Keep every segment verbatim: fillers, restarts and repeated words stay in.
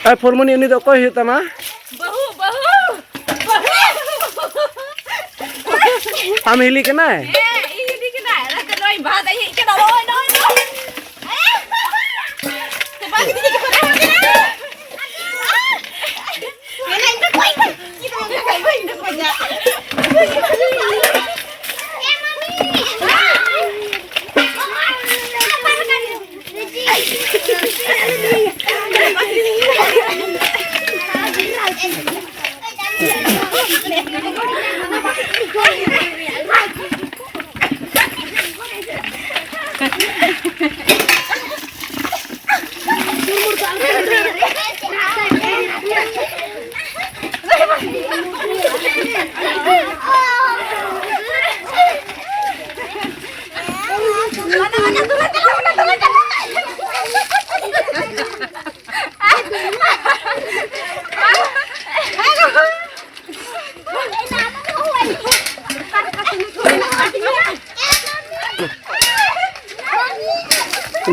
ᱟᱭ ᱯᱷᱩᱞᱢᱚᱱᱤ, ᱩᱱᱤ ᱫᱚ ᱚᱠᱚᱭ ᱦᱩᱭᱩᱜ ᱛᱟᱢᱟ? ᱵᱟᱹᱦᱩ, ᱵᱟᱹᱦᱩ, ᱵᱟᱹᱦᱩ᱾ ᱟᱢ ᱦᱤᱞᱤ ᱠᱟᱱᱟᱭ? ᱦᱮᱸ, ᱤᱧ ᱦᱤᱞᱤ ᱠᱟᱱᱟᱭ᱾ ᱚᱱᱟᱛᱮ ᱱᱚᱜᱼᱚᱭ ᱵᱟᱦᱟ ᱫᱟᱜ ᱤᱧ ᱦᱮᱡ ᱠᱟᱱᱟ᱾ ᱱᱚᱜᱼᱚᱭ, ᱱᱚᱜᱼᱚᱭ, ᱱᱚᱜᱼᱚᱭ᱾ ᱛᱚ ᱵᱟᱝ ᱤᱫᱤ ᱠᱟᱛᱮ ᱠᱚᱨᱟᱣ ᱠᱟᱱᱟ᱾ ᱢᱮᱱᱟ ᱤᱧ ᱫᱚ ᱠᱚᱭ ᱠᱚᱭ᱾ ᱤᱧ ᱫᱚ ᱠᱚᱭ ᱠᱚᱭ, ᱤᱧ ᱫᱚ ᱠᱚᱭ ᱠᱚᱭ᱾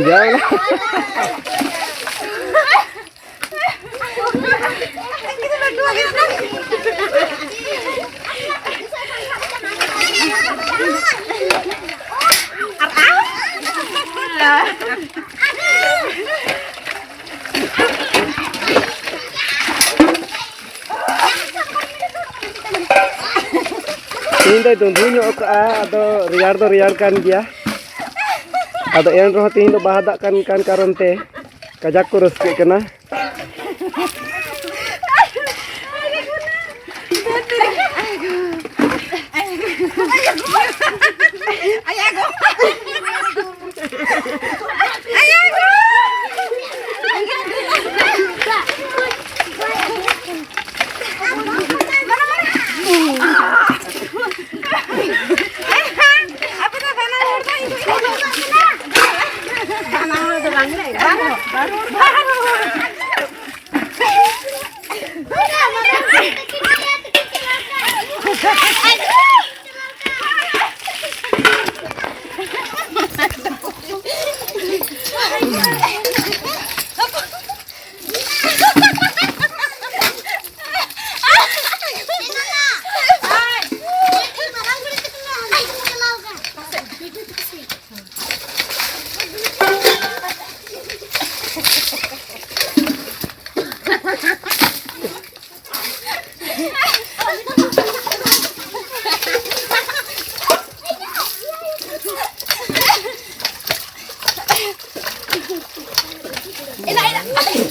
ᱡᱟᱭ᱾ ᱛᱮᱦᱮᱧ ᱫᱚᱭ ᱫᱩᱸᱫᱷᱩ ᱧᱚᱜ ᱠᱟᱜᱼᱟ, ᱟᱫᱚ ᱨᱮᱭᱟᱲ ᱫᱚ ᱨᱮᱭᱟᱲ ᱠᱟᱱ ᱜᱮᱭᱟ᱾ ᱟᱫᱚ ᱮᱱ ᱨᱮᱦᱚᱸ ᱛᱮᱦᱮᱧ ᱫᱚ ᱵᱟᱦᱟ ᱫᱟᱜ ᱠᱟᱱ, ᱠᱟᱱ ᱠᱟᱨᱚᱱ ᱛᱮ ᱠᱟᱡᱟᱠ ᱠᱚ ᱨᱟᱹᱥᱠᱟᱹᱜ ᱠᱟᱱᱟ᱾ ᱮᱞᱟ, ᱮᱞᱟ᱾